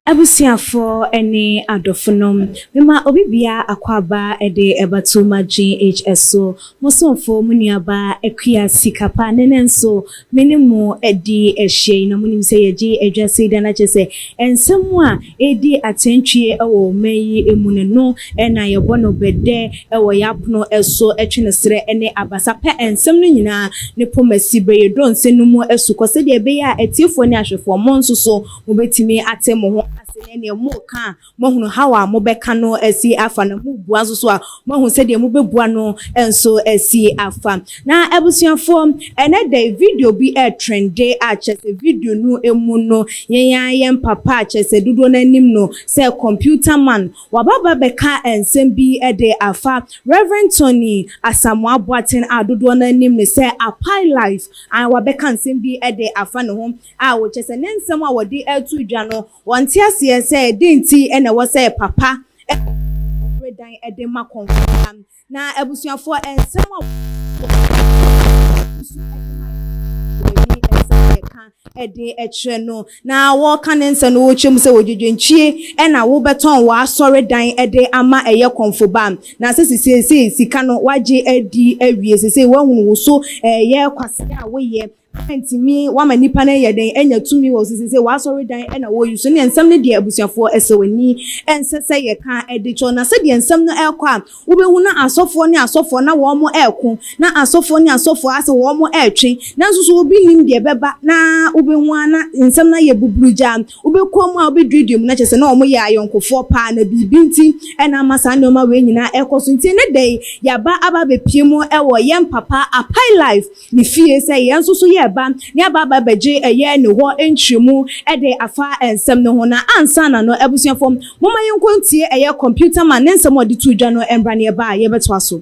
Abusuafoɔ ne adɔfonom, mema obi biara akwaaba de ɛbɛto m'adwene HS so. Mo somfo, mo nuabaa Akua Sikapa, ne nnɛ nso me ne mo adi ahyia yi, na monim sɛ yɛgye adwa sei da no akyerɛ sɛ nsɛm a ɛredi atɛntwie wɔ ɔman yi mu no, no na yɛbɔ no bɛdɛ wɔ yɛn apono so twe no serɛ ne abasa pɛ nsɛm no nyinaa ne pomasi berɛ yɛdɔ nsɛm no mu asukɔ sɛdeɛ ɛbɛyɛ a atiefoɔ ne ahwɛfoɔ mo nso so mobɛtumi ate mo ho ase ne neɛ moreka a moahunu how a mobɛka no asi afa na mobua nso so a moahu sɛdeɛ mobɛbua no nso asi afa. Na abusuafoɔ, ɛnɛ da yi video bi ɛretrende a kyerɛ sɛ video no mu no yɛn ara yɛn papa a kyerɛ sɛ dodoɔ no anim no sɛ computer man waba ba bɛka nsɛm bi de afa Rev. Tony Asamoah Boateng a dodoɔ no anim no sɛ Apae Life a wabɛka nsɛm bi de afa ne ho a wɔkyerɛ sɛ ne nsɛm a wɔde reto dwa no wɔnte aseɛ sɛ dɛn nti na ɛwɔ sɛ papa redan de ma kɔmfoɔ na abusuafoɔ nsɛm a wɔde de ma wɔn ani nsa yɛka de kyerɛ no na wɔka ne nsɛm no wɔkyerɛ mu sɛ wɔdwedwentwie na wobɛtɔn w'asɔredan de ama ɛyɛ kɔmfo ba na sɛ sesei sika no wagye adi awie sesei woahunu wo so ɛyɛ kwasea a woyɛ Antumi wama nipa no ayɛ dɛn anya tumi wɔ so sese w'asɔredan na wɔyi so ne nsɛm no deɛ abusuafoɔ ɛsɛ w'ani ɛnsɛ sɛ yɛka de kyɛw na sɛdeɛ nsɛm no ɛkɔ a wobɛhu na asɔfoɔ ne asɔfoɔ na wɔn ɛko na asɔfoɔ ne asɔfoɔ asɛ wɔn ɛtwe nanso so obi nim deɛ ɛbɛba na wobɛhu a na nsɛm no ayɛ buburugyaa wobɛkɔ mu a wobɛduadua mu na kyɛ sɛ na wɔn yɛ ayɔnkofoɔ paa na biribi nti ɛna ama saa nneɛma wei nyinaa ɛkɔ so nti ɛnɛ da yi yɛaba aba abɛpie mu ɛwɔ yɛn papa Apae Life ne fie sɛ yɛn nso so yɛreba na yɛaba aba abɛgye ɛyɛ ne hɔ nkyerɛmu de afa nsɛm no ho. Na ansa na no, abusuafoɔ, momma yɛnkɔ ntie ɛyɛ Computer Man ne nsɛm a ɔde too dwa no mmra na yɛba a yɛbɛtoa so.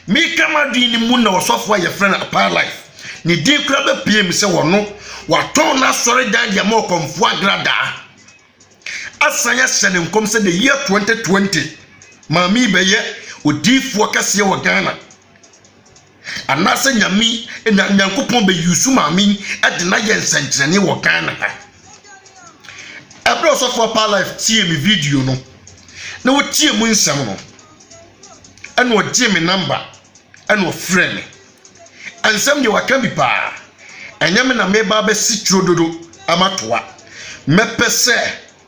Meka m'adwene no mu na ɔsɔfo a yɛfrɛ no Apaa Life ne din koraa bɛpue mu sɛ ɔno watɔn n'asɔredan de ama ɔkɔmfoɔ agradaa asan ahyɛ ne nkɔm sɛ the year 2020 maame yi bɛyɛ odiyifoɔ kɛseɛ wɔ Ghana. Anaasɛ Nyame na Nyankopɔn bɛ use maame yi de no ayɛ nsɛnkyerɛnne wɔ Ghana ha. Ɛberɛ ɔsɔfo Upper Life tie me video no na ɔtie mu nsɛm no, ɛna ɔgyee me namba ɛna ɔfrɛ me. Nsɛm deɛ waka bi paa. Ɛnyɛ me na meba abɛsi turo dodo ama toa. Mɛpɛ sɛ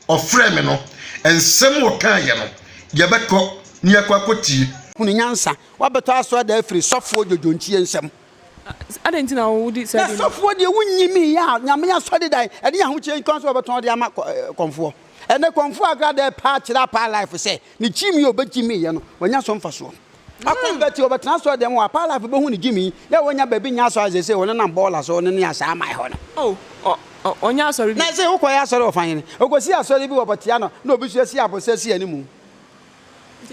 ɔfrɛɛ me no, nsɛm ɔkaeɛ no, yɛbɛkɔ na yɛakɔ akɔtie. Hunu nyansa, Woabɛtɔ asɔredan afiri sɔfoɔ dwodwonkyie nsam. Adɛn nti na wodi saa Na di no? sɔfoɔ deɛ wonnyimii a Nyame asɔredan ɛde ahokyerɛ nka sɛ wɔbɛtɔn de ama kɔmfoɔ. Ɛnɛ kɔmfoɔ agradaa paa kyerɛ Apaa Life sɛ ne gyimii a ɔbɛgyimiiɛ no wanya so mfasoɔ. Akɔnvɛti ɔbɛtena asɔredan mu hɔ Apaa Life bɛhu ne gyimii yɛ a wanya baabi nyɛ asɔre seesei ɔnenam bɔɔla so ne ne asaa-man hɔ no. Oh, ɔ, ɔ, ɔnyɛ asɔre Na bio. ɛsɛ wokɔyɛ asɔre wɔ fa hene? Ɔkɔsii asɔre bi wɔ Bɔtea no na obi nso asi abosɛ si animu.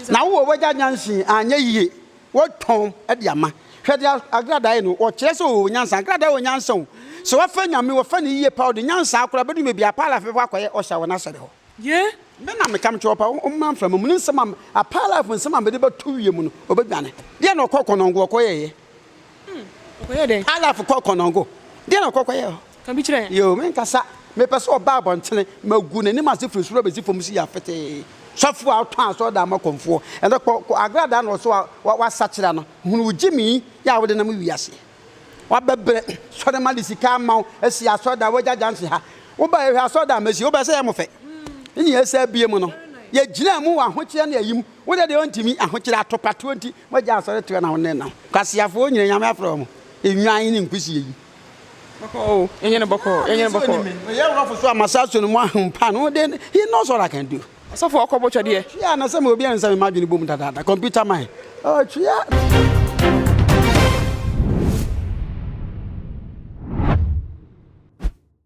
Na wo wɔ w'agya nyansa anyɛ yie, wɔtɔn de ama. Hwɛ deɛ Agradaa yɛ no, ɔkyerɛ sɛ ɔwɔ nyansa. Agradaa wɔ nyansa o. Sɛ wafa Nyame, wɔfa no yie paa, ɔde nyansa akora bɛdu baabi a Apaa Life bɛkɔ akɔyɛ ɔhyɛ wɔ n'asɔre hɔ. Ye. Me na meka mekyerɛ wo paa, ɔmmra mframa mu, ne nsɛm a Apaa Life nsɛm a mede bɛto wiem no, ɔbɛdwane. Deɛ na ɔkɔ Kɔnɔngo ɔkɔyɛeɛ? Hmm, ɔkɔyɛɛ dɛn? Alaf kɔɔ Kɔnɔngo. Deɛn na ɔkɔ kɔyɛɛ hɔ? Ka bi kyerɛ yɛn. Yoo, menkasa. Mepɛ sɛ ɔba abɔntene. Magu n'anim ase firi soro abɛsi fam sei afetee. Sɔfoɔ a ɔtɔn asɔredan ma kɔmfoɔ. Ɛnɛ kɔ, kɔ agradaa na ɔsɛ wa, wa, wasakyera no. Hunu wo gyimii yɛ a wode nam wiase. Wabɛbrɛ. Sɔre ma de sika ama wo asi asɔredan wagya gyanse ha. Wobaeɛ hwɛ asɔredan a masi. Wobaeɛ sɛ ɛyɛ mo fɛ. Ne nea ɛsɛ abie mu no. Yɛgyinaa mu wɔ ahokyerɛ ne ayi mu. Wo deɛ deɛ ɔntumi, ahokyerɛ atopatoɔ nti. Moagya asɔre toɛ na wo ne nam. Kwaseafoɔ nyina Nyame afrɛ wɔn. Nnwan ne nkusie yi. Bɔkɔɔ o, yɛnyɛ no bɔkɔɔ, yɛnyɛ no bɔkɔɔ. Meyɛ rough so a masaso no mu ahum pa no de he knows what I can do. Ɔsɔfo ɔkɔ bɔ twɛdeɛ. Ɔtwea na sɛ me obi ansa me madwene bom dadaada computer man ɔtwea.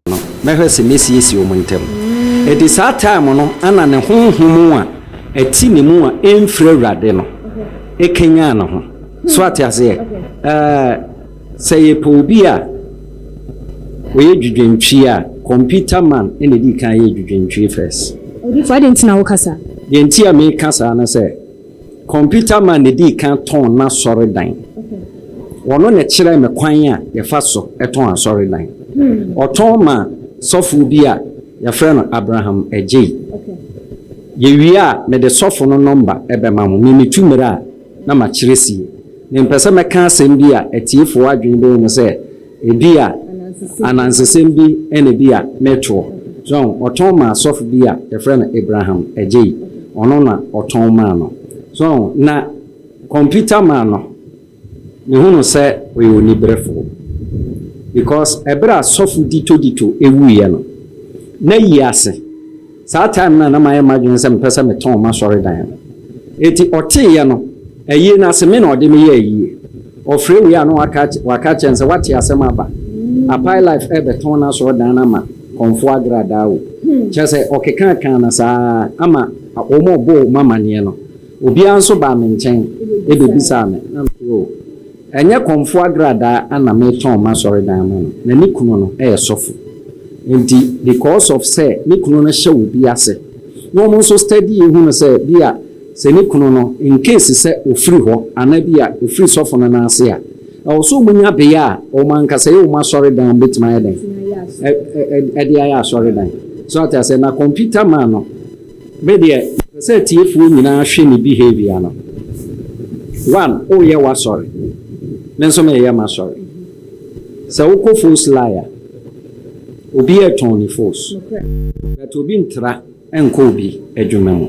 No, mɛhwɛ sɛ mɛsiesie wɔn ntam. Enti saa time no na ne honhom a ɛte ne mu a ɛmfiri Awurade no ɛkanyan ne ho. So ate aseɛ? Ɛɛ, sɛ yɛpɛ obi a. Ɔyɛ dwudwantwie a, computer man na ɛdii kan yɛɛ dwudwantwie first. Odiyifoɔ, adɛn nti na woka saa? Deɛ nti a meka saa ne sɛ, computer man na ɛdii kan tɔn n'asɔredan. Ɔno na ɛkyerɛɛ me kwan a yɛfa so tɔn asɔredan. Ɔtɔn maa sɔfoɔ bi a yɛfrɛ no Abraham Agyei. Yɛwie a, mede sɔfo no nɔmba bɛma mo. Me metu mmerɛ a, na makyerɛ sie. Mempɛ sɛ mɛka asɛm bi a atiefoɔ adwene bɛwɔ mu sɛ ebia anansesɛm bi na ebia metoɔ. So ahu? Ɔtɔn maa sɔfo bi a yɛfrɛ no Abraham Agyei. Ɔno na ɔtɔn maa no. So ahu? Na kɔmputa maa no. Mehu no sɛ ɔyɛ oniberefoɔ. Because ɛberɛ a sɔfo Dito Dito wuiɛ no, na yi ase. Saa time no a na mayɛ m'adwene sɛ mepɛ sɛ metɔn m'asɔredan no. Enti ɔteeɛ no, ayie no ase, me na ɔde me yɛɛ ayie. Ɔfrɛ wei a na waka waka akyerɛ no sɛ wate asɛm aba. Apae Life rebɛtɔn n'asɔredan no ama Kɔmfoɔ Agradaa o. Kyerɛ sɛ ɔkekaakaa no saa ara ama wɔn a ɔbɔɔ wɔn amaneɛ no, obiara nso baa me nkyɛn bɛbisaa me. Na mese o, Ɛnyɛ Kɔmfoɔ Agradaa na metɔn m'asɔredan ama no, na ne kunu no yɛ sɔfo. Nti because of sɛ ne kunu no hyɛ obi ase, na wɔn nso study hu no sɛ bi a sɛ ne kunu no in case sɛ ɔfiri hɔ anaa bi a ɔfiri sɔfo no nan ase a, ɛwɔ sɛ wɔn nya bea a wɔn ankasa ɛyɛ wɔn asɔredan a wɔbɛtumi ayɛ dɛn ɛde ayɛ asɔredan. So ate aseɛ? Na computer man no, Me deɛ mepɛ sɛ atiefoɔ nyinaa hwɛ ne behaviour no. One, woyɛ w'asɔre, me nso meyɛ m'asɔre. Sɛ wokɔ Fos line a, obi retɔn ne fos, but obi ntra nkɔ obi adwuma mu.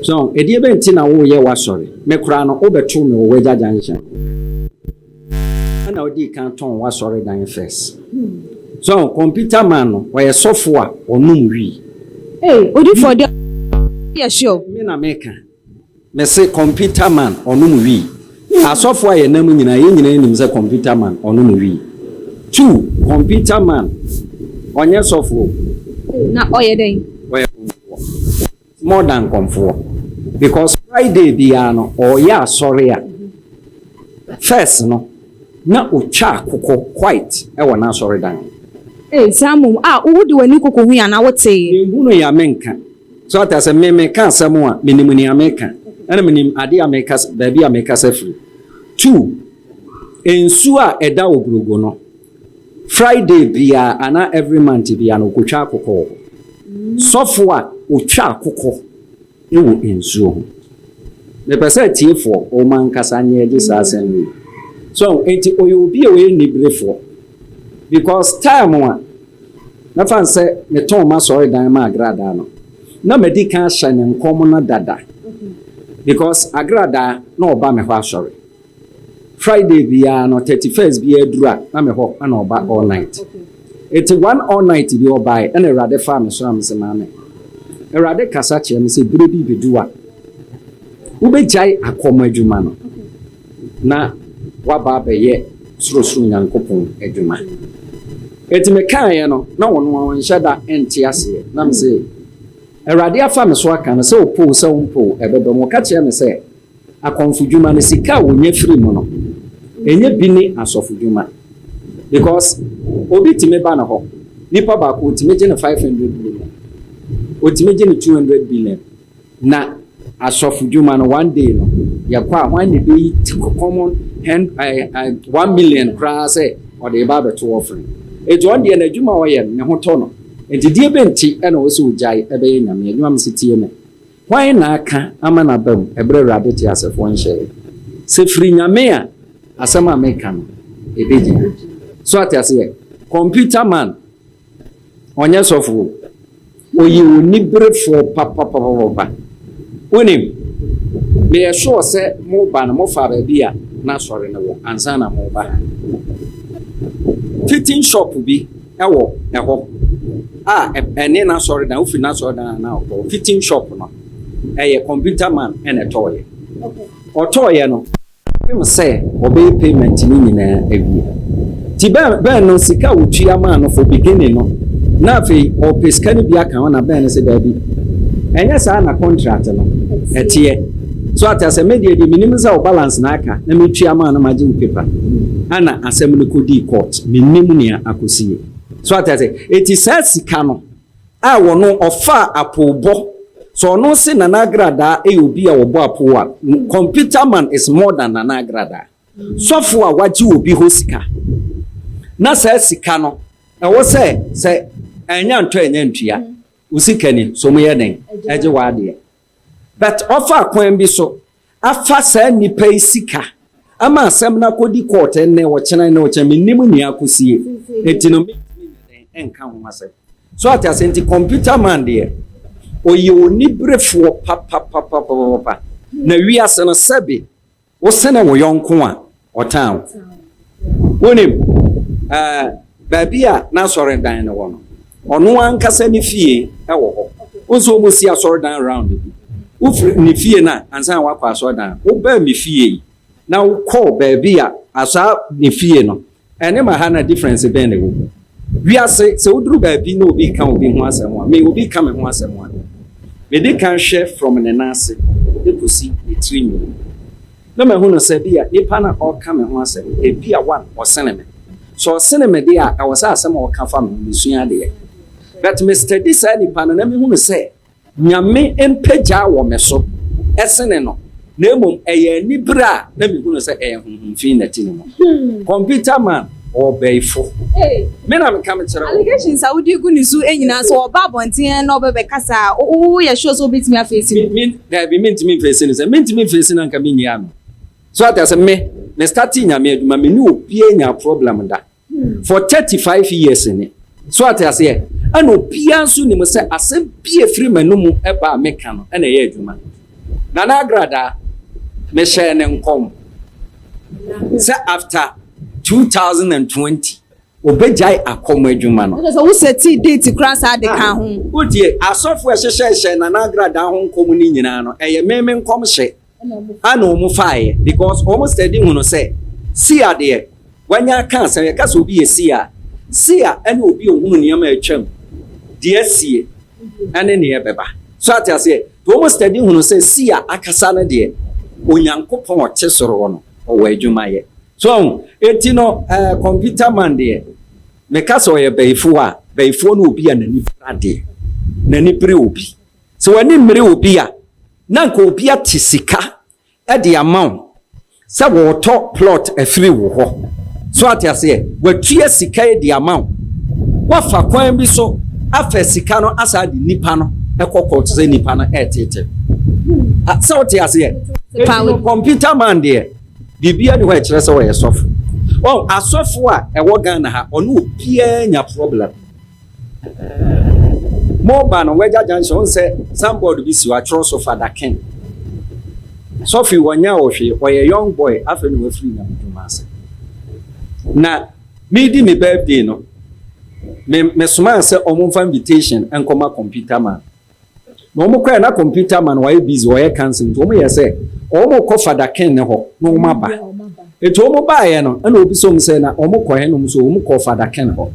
So ɛdeɛ bɛn nti na woyɛ w'asɔre? Me koraa no, wobɛto me wɔ Wagya Junction. Ɛna wodii kan tɔn w'asɔredan first. So computer man no ɔyɛ sɔfo a ɔnom wii. Ei odifoɔ deɛ yɛ sure. Me na meka. Mese computer man ɔnom wii. Asɔfo a yɛnam nyinaa yɛn nyinaa nim sɛ computer man ɔnom wii. Two, computer man ɔnyɛ sɔfo o. Na ɔyɛ dɛn? Ɔyɛ kɔmfoɔ. More than kɔmfoɔ because Friday biara no ɔyɛ asɔre a first no na ɔtwa akokɔ white wɔ n'asɔredan ho. Ei saa mmom a wo de w'ani koko hui anaa wo tee? Menhunu yɛ a menka. So ate aseɛ? Me meka asɛm a menim nea meka ɛna menim adeɛ a meka baabi a mekasa firi. Two, nsuo a ɛda Oburogo no Friday biara anaa every month biara no ɔkɔtwa akokɔ wɔ hɔ. Sɔfo a ɔtwa akokɔ wɔ nsuo ho. Mepɛ sɛ atiefoɔ wɔn ankasa nyɛ gye saa asɛm wei. So enti ɔyɛ obi a ɔyɛ niberefoɔ because time a mɛfa no sɛ metɔn m'asɔredan ma Agradaa no na madi kan ahyɛ ne nkɔm no dada because Agradaa na ɔba me hɔ asɔre. Friday biara no 31st biara duru a na me hɔ na ɔba all night. Eti one all night bi ɔbae ɛna Awurade faa me so a mese maame Awurade kasa kyerɛ me sɛ bere bi bedu a wobɛgyae akɔm adwuma no na waba abɛyɛ sorosoro Nyankopɔn adwuma. Eti mekaeɛ no na ɔno a ɔnhyɛ da nte aseɛ na mese Awurade afa me so aka no sɛ ɔpow sɛ ɔmpow ɛbɛba mu. Ɔka kyerɛ me sɛ Akɔmfodwuma no sika a wɔnya firi mu no ɛnyɛ bi ne asɔfodwuma because obi tumi ba ne hɔ nipa baako otumi gye no 500 million otumi gye no 200 billion na asɔfodwuma no one day no yɛkɔ a hwan na ɛbɛyi common hand eh, eh, 1 million koraa sɛ ɔde ba abɛto offering eti ɔno deɛ n'adwuma a ɔyɛ no ne ho tɔ no nti deɛ bɛnti ɛna ɔsɛ ogyae ɛbɛyɛ nyame adwuma mo sɛ tie me Hwan na aka ama no aba mu ɛberɛ Awurade teasefoɔ nhyɛeɛ? Sɛ firi Nyame a, asɛm a meka no, ɛbɛgyina. So ate aseɛ? Computer man, ɔnyɛ sɔfo o. Ɔyɛ oniberefoɔ papapapapa. Wonim, meyɛ sure sɛ moba no, mofaa baabi a n'asɔre no wɔ ansa na moreba ha. Fitting shop bi wɔ ɛhɔ a ɛne n'asɔredan, wofiri n'asɔredan a na ɔkɔ fitting shop no, ɛyɛ computer man na ɛtɔɔyɛ. Ɔtɔɔyɛ no, ɔpem sɛ ɔbɛyɛ payment no nyinaa awie. Ti bɛn bɛn no sika a wɔtua maa no for beginning no, na afei ɔpɛ sika no bi aka ho na bɛn no sɛ daabi. Ɛnyɛ saa na contract no ɛteɛ. So ate asɛ me deɛ deɛ menim sɛ wo balance na aka na metua maa no magye wo paper. Ana asɛm no kɔdii court. Mennim nea akɔsie. So ate ase? Eti saa sika no a wɔno ɔfaa apoobɔ, sɛ ɔno se Nana Agradaa yɛ obi a ɔbɔ apoo a, computer man is more than Nana Agradaa. Sɔfo a wagye obi hɔ sika na saa sika no ɛwɔ sɛ sɛ ɛnya ntɔ ɛnya ntua, wo sika ni so mo yɛ den ɛgye w'adeɛ. But ɔfaa kwan bi so afa saa nnipa yi sika ama asɛm no akɔdi court ɛnnɛ, ɔkyena, ɛnnɛ, ɔkyena, mennim nea akɔsie. Enti no mentumi nyɛ dɛn ɛnka ho asɛm. So ate ase nti computer man deɛ ɔyɛ oniberefoɔ papapapapapa. Na wiase no sɛbe wosene wo yɔnko a ɔtan wo. Wonim ɛɛ baabi a n'asɔredan no wɔ no, ɔno ankasa ne fie wɔ hɔ. Wo nso wɔn si asɔredan round bi. Wofiri ne fie no a ansa na wakɔ asɔredan. Wobaa me fie yi na wokɔɔ baabi a asaa ne fie no ɛne ma ha na difference bɛn na ɛwɔ mu. Wiase sɛ woduru baabi na obi ka obi ho asɛm a, me obi ka me ho asɛm a, mede kan hwɛ from ne nan ase ekosi ne tiri nwi. Na mahu no sɛ bi a nipa na ɔka me ho asɛm ebi a one ɔsene me. So ɔsene me deɛ a ɛwɔ sɛ asɛm a ɔka fa me ho mesua adeɛ. But me study saa nipa no na mehu no sɛ Nyame mpagyaa wɔ me so ɛsene no na mmom ɛyɛ anibere a na mehu no sɛ ɛyɛ honhom fi na ɛte ne mu. Computer man ɔbɛyifo. Me na meka mekyerɛ wo. Allegations a wode gu ne so nyinaa sɛ ɔba abɔnten na ɔbɛbɛkasa a woyɛ sure sɛ wobɛtumi afeesi no? Me daabi mentumi mfeesi no sɛ mentumi mfeesi no anka menyi ano. So ate ase me me starte Nyame adwuma me ne obiara nya problem da. For 35 years ni. So ate aseɛ? Ɛna obiara nso nim sɛ asɛm bi a ɛfiri m'anomu ɛba a meka no ɛna ɛyɛ adwuma. Nana Agradaa, mehyɛɛ ne nkɔm sɛ after 2020 obɛgyae akɔm adwuma no. Sɛ wo sɛte date koraa saa de ka ho. Wotie, asɔfo a ɛhyehyɛhyɛ Nana Agradaa ho nkɔm no nyinaa no, ɛyɛ me me nkɔm hyɛ ana wɔn faeɛ because wɔn study hu no sɛ seer deɛ wanya aka asɛm yɛka sɛ obi yɛ seer seer ɛne obi a ohunu nneɛma a atwam deɛ asie ɛne neɛ ɛbɛba so ate aseɛ wɔn study hu no sɛ seer akasa no deɛ Onyankopɔn ɔte soro hɔ no ɔwɔ adwuma yɛ so eti no computer man deɛ meka sɛ ɔyɛ bɛyifoɔ a bɛyifoɔ no obi a n'ani bere adeɛ n'ani bere obi sɛ w'ani mmere obi a na nka obi ate sika de ama wo sɛ wɔretɔ plot afiri wo hɔ so ate aseɛ watua sika yi de ama wo wafa kwan bi so afa sika no asa de nipa no ɛkɔ court sɛ nipa no ɛɛtete sɛ wote aseɛ computer man deɛ biribiara ni hɔ a ɛkyerɛ sɛ ɔyɛ sɔfo ɔn asɔfo a ɛwɔ Ghana ha ɔno obiara nya problem. Moba no Wagya Junction wohu sɛ signboard bi si hɔ atwerɛ so Father Ken. Sɔfo yi wɔnyɛ wo hwee, ɔyɛ young boy afei na wafiri nyamedwuma ase. Na medi me birthday no, me mesomaa sɛ ɔmo mfa invitation nkɔma computer man. Na ɔmo kɔɛ na computer man wayɛ busy ɔyɛ cancel nti ɔmo yɛ sɛ ɔmo kɔ Father Ken ne hɔ na ɔmo aba. Nti ɔmo baeɛ no ɛna obi sɛ ɔmo sɛ na ɔmo kɔ hɛ na ɔmo sɛ ɔmo kɔ Father Ken hɔ.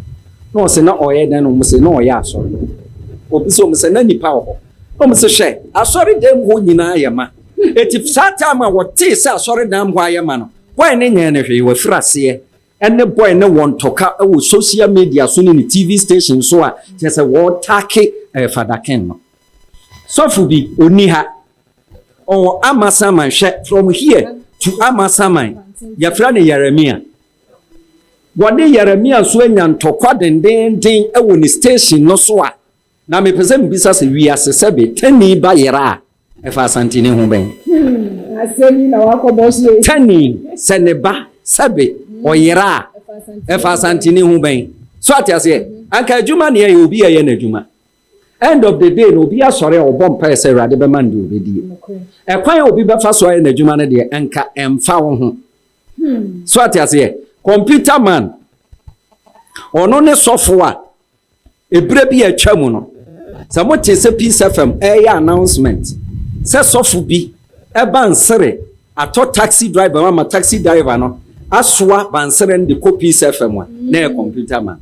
Na ɔsɛ na ɔyɛ dɛn na ɔmo sɛ na ɔyɛ asɔre. Obi sɛ ɔmo sɛ na nipa wɔ hɔ. Na ɔmo sɛ hwɛ asɔre dan mu hɔ nyinaa yɛ ma. Eti saa time a wɔtee sɛ asɔre dan mu hɔ ayɛ ma no, boy ne nyɛn ne hwee wafiri aseɛ ɛne boy ne wɔn ntɔka wɔ social media so ne ne TV station so a kyerɛ sɛ wɔretake Father Ken no. Sɔfo bi onni ha ɔwɔ Amasaman hwɛ from here to Amasaman yɛfrɛ no Yeremia. Wɔne Yeremia nso anya ntɔkwa dendenden wɔ ne station no so a na mepɛ sɛ mebisa sɛ wiase sɛbe tani ba yera a ɛfa Asanteni ho bɛn? Tani sɛ ne ba sɛbe ɔyera a ɛfa Asanteni ho bɛn? So ate aseɛ anka adwuma ne ɛyɛ obi ɛyɛ n'adwuma. End of the day no obi asɔre a ɔbɔ mpaeɛ sɛ Awurade bɛma no deɛ ɔbɛdie. Ɛkwan a obi bɛfa so ayɛ n'adwuma no deɛ nka ɛmfa wo ho. So ate aseɛ computer man ɔno ne sɔfo a ebere bi a atwa mu no sɛ mote sɛ Peace FM ɛyɛ announcement sɛ sɔfo bi ɛba nsere atɔ taxi driver ama taxi driver no asoa bansere no de kɔ Peace FM a na ɛyɛ computer man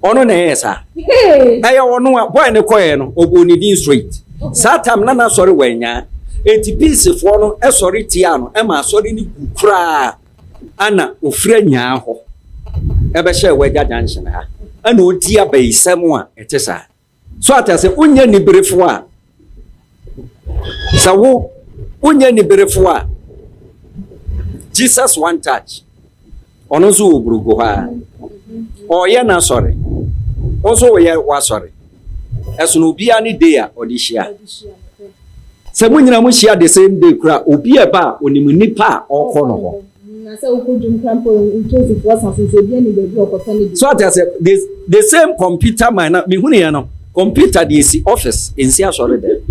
ɔno na ɛyɛ saa ɛyɛ ɔno a boy ne kɔɛ no ɔbɔ ne din straight saa time na n'asɔre wɔ anyaa eti peacefoɔ no ɛsɔre tia no ɛma asɔre no gu koraa ana ofiri anyaa hɔ ɛbɛhyɛ Wagya Junction ha. ɛna ɔdi abayisɛm a ɛte saa. So ate ase wonyɛ niberefoɔ a sɛ wo wonyɛ niberefoɔ a Jesus one touch ɔno nso wɔ burugu hɔ a ɔyɛ n'asɔre wo nso woyɛ w'asɔre ɛsono obiara ne day a ɔde hyia sɛ mo nyinaa mo hyia the same day kora obi a ɛba a onim nipa a ɔkɔ no hɔ. Na sɛ wokɔ dwom kora mpo ntosifoɔ sa so nso obi ani baabi a ɔkɔtɔ ne bi. So ate ase the same computer man na mehunu yɛ no computer de esi office nsi asɔre dɛ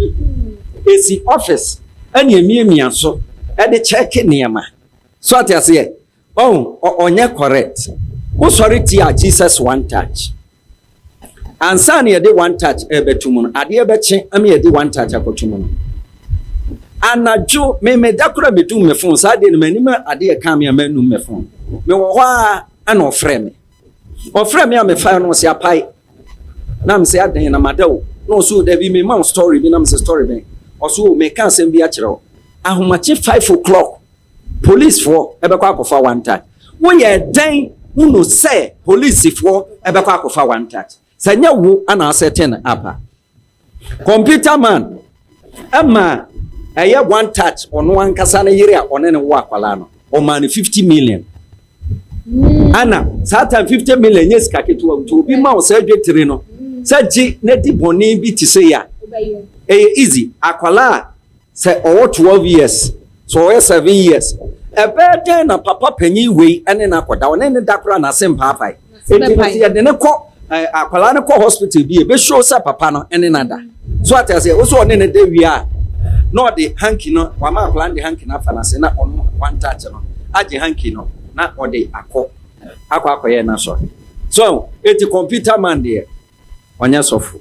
esi office ɛna emiamia so ɛde check nneɛma so ate aseɛ ɔn ɔnyɛ correct wosɔre tia Jesus one touch ansa na yɛde one touch ɛbɛto mu no adeɛ bɛkye ama yɛde one touch akɔto mu no anadwo memeda kora medum me phone saa deɛ no m'anim adeɛ ka me a manum me phone mewɔ hɔ a ɛna ɔfrɛ me ɔfrɛ me a mefa no ɔsɛ apae na mesɛ adan na mada o na ɔsɛ o dabi mema wo story bi na mesɛ story bɛn ɔsɛ o meka asɛm bi akyerɛ wo ahomakye 5 o'clock policefoɔ ɛbɛkɔ akɔfa one touch woyɛ dɛn wunu sɛ polisifoɔ ɛbɛkɔ akɔfa one touch sɛ nyɛ wo ana asɛte no apa computer man ɛma ɛyɛ one touch ɔno ankasa ne yere a ɔne ne wo akwalaa no ɔmaa no 50 million ana saa time 50 million nyɛ sika ketewa nti obi ma wo saa dwetire no sɛ gye na di bɔne bi te sɛ yi a ɛyɛ easy akwalaa a sɛ ɔwɔ 12 years sɛ ɔyɛ 7 years ɛbɛyɛ dɛn na papa panyin wei ɛne no akɔda ɔne ne da koraa n'ase mpaapae eti no sɛ yɛde ne kɔ ɛɛ akwalaa no kɔ hospital bi ebe show sɛ papa no ɛne na da so ate aseɛ wosɛ ɔne ne da wie a na ɔde hanky no wama akwalaa no de hanky no afa n'ase na ɔno one touch no agye hanky no na ɔde akɔ akɔ akɔyɛ n'asɔre so eti computer man deɛ ɔnyɛ sɔfo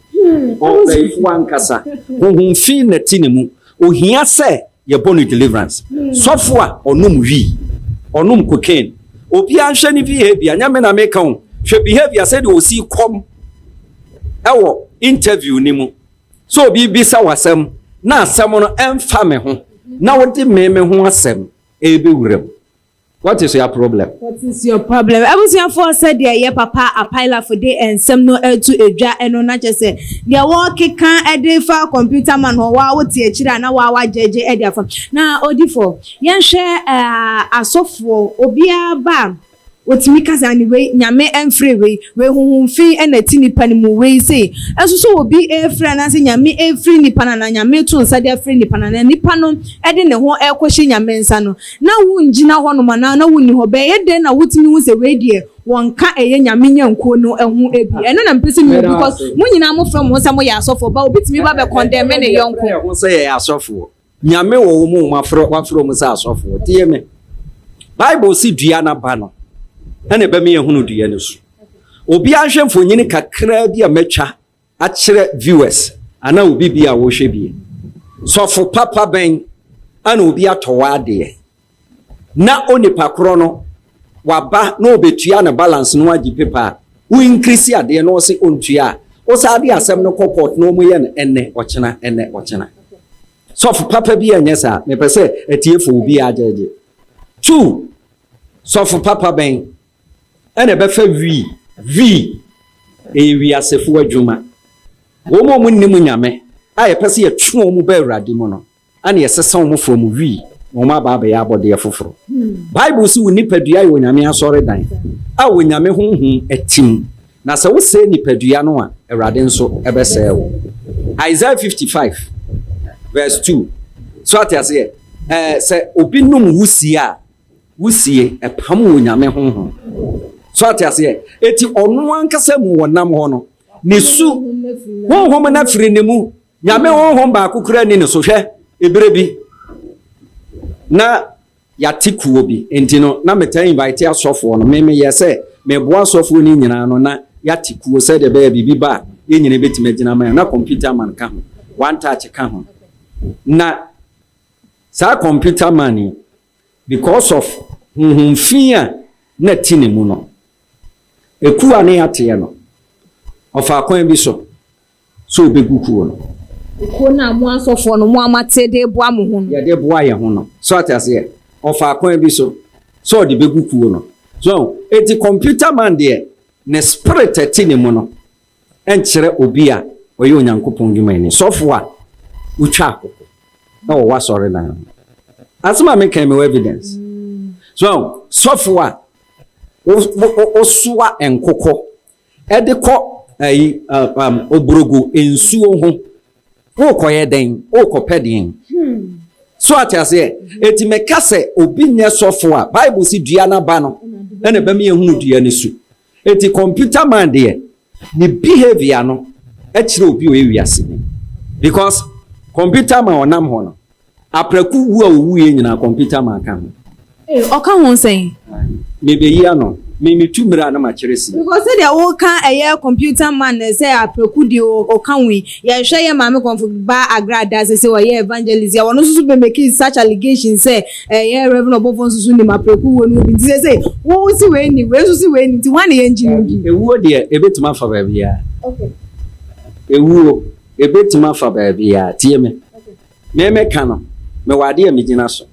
ɔbɛyifo ankasa honhom fi na ti ne mu ohia sɛ yɛbɔ no deliverance sɔfo a ɔnom wii ɔnom cocaine obiara nhwɛ ne behavior nyɛ me na meka o hwɛ behavior sɛdeɛ osi kɔm ɛwɔ interview ni mu so obi bisa w'asɛm na asɛm no ɛmfa me ho na wode me me ho asɛm ɛbɛwura mu. What is your problem? What is your problem? Abusuafoɔ, sɛdeɛ yɛ papa apailafo de nsɛm no atu edwa ɛno na kyerɛ sɛ deɛ wɔkeka ɛde fa computer man hɔ waa wote akyire a na waa wagyegye ɛde afa na odifo yɛnhwɛ ɛɛ asɔfoɔ obiara ba a otumi kasa ne wei Nyame ɛmfrɛ wei wei huhum fi ɛna ti nipa no mu wei sei ɛnso so obi efrɛ anaasɛ Nyame efiri nipa no na Nyame to nsa de afiri nipa no na nipa no ɛde ne ho ɛkɔhyɛ Nyame nsa no na wongyina hɔnom anaa na wonni hɔ bɛyɛ den na wotumi hu sɛ wei deɛ wɔnka ɛyɛ Nyame nyankuo no ɛho ebi ɛno na mpɛ sɛ mi because mo nyinaa mo frɛ mo ho sɛ moyɛ asɔfoɔ ba obi tumi ba bɛ condemn ne yɔnko. Yɛ ho sɛ yɛyɛ asɔfoɔ Nyame wɔ wo mu wafrɛ wafrɛ mu sɛ asɔfoɔ tie me Bible si dua n'aba no ɛna ɛbɛma yɛhunu dua no so obiara nhwɛ mfonyini kakraa bi a mɛtwa akyerɛ viewers anaa obi bi a wɔhwɛ bi sɔfo papa bɛn ana obi atɔ w'adeɛ na onipa korɔ no waba na obetua ne balance no agye paper a wo increase adeɛ na ɔse ɔntua a wosaa de asɛm no kɔ court na ɔmo yɛ no ɛnɛ ɔkyena ɛnɛ ɔkyena sɔfo papa bi ɛnyɛ saa mepɛ sɛ atiefo obi agyegye two sɔfo papa bɛn ɛna ɛbɛfa wii wii ɛyɛ wiasefo adwuma wɔn a wɔn nim Nyame a yɛpɛ sɛ yɛtwe wɔn ba Awurade mu no ɛna yɛsesa wɔn from wii na wɔn aba abɛyɛ abɔdeɛ foforɔ. Bible si wo nipadua yɛ Onyame asɔredan a Onyame honhom atim na sɛ wosɛe nipadua no a Awurade nso ɛbɛsɛe wo. Isaiah 55 verse 2 so ate aseɛ ɛɛ sɛ obi num wusie a wusie ɛpam wɔ Nyame honhom so ate aseɛ eti ɔno ankasa mu wɔ nam hɔ no ne su honhom no afiri ne mu Nyame honhom baako kura ni ne so hwɛ ebere bi na yɛate kuo bi nti no na metaa invite asɔfoɔ no me meyɛ sɛ meboa asɔfoɔ no nyinaa no na yɛate kuo sɛdeɛ ɛbɛyɛ biribi ba a yɛn nyinaa bɛtumi agyina ma yɛn na computer man ka ho one touch ka ho na saa computer man yi because of honhom fi a na ti ne mu no ekuo a ne yɛateɛ no ɔfa kwan bi so so obɛgu kuo no. Ekuo no a mo asɔfoɔ no mo amate de boa mo ho no. Yɛde boa yɛn ho no so ate aseɛ ɔfa kwan bi so so ɔde bɛgu kuo no so eti computer man deɛ. Ne spirit a ɛte ne mu no nkyerɛ obi a ɔyɛ Onyankopɔn dwumayɛni, sɔfo a wotwa akoko wɔ w'asɔredan ho. Asɛm a meka yi mewɔ evidence. So sɔfo a wosoa nkokɔ de kɔ ayi um, oborogo nsuo ho wokɔyɛ dɛn wokɔpɛ deɛn so ate aseɛ eti meka sɛ obi nyɛ sɔfo a bible si dua n'aba no ɛna ɛbɛma yɛhunu dua no su eti computer man deɛ ne behavior no kyerɛ obi a ɔyɛ wiase ni because computer man ɔnam hɔ no Aprɛko wu a owuiɛ nyinaa computer man ka ho. Ee, ɔka ho sɛn? Mebeyi ano. Me metu mmira a na makyerɛ sie. Because sɛdeɛ woka ɛyɛ computer man sɛ aprɛko deɛ ɔka ho yi, yɛhwɛ yɛ maame kɔmfo ba Agrada sese ɔyɛ evangelist yi a ɔno nso so bɛ make such allegation sɛ ɛyɛ Reverend ɔbɔfoɔ nso so nim aprɛko wuo no ho bi nti sese wo si wei nim wei nso si wei nim nti hwan na yɛngye no di? Ewuo deɛ ebetumi afa baabiara. Okay. Ewuo ebetumi afa baabiara. Tie me. Me meka no, mewɔ adeɛ a megyina so.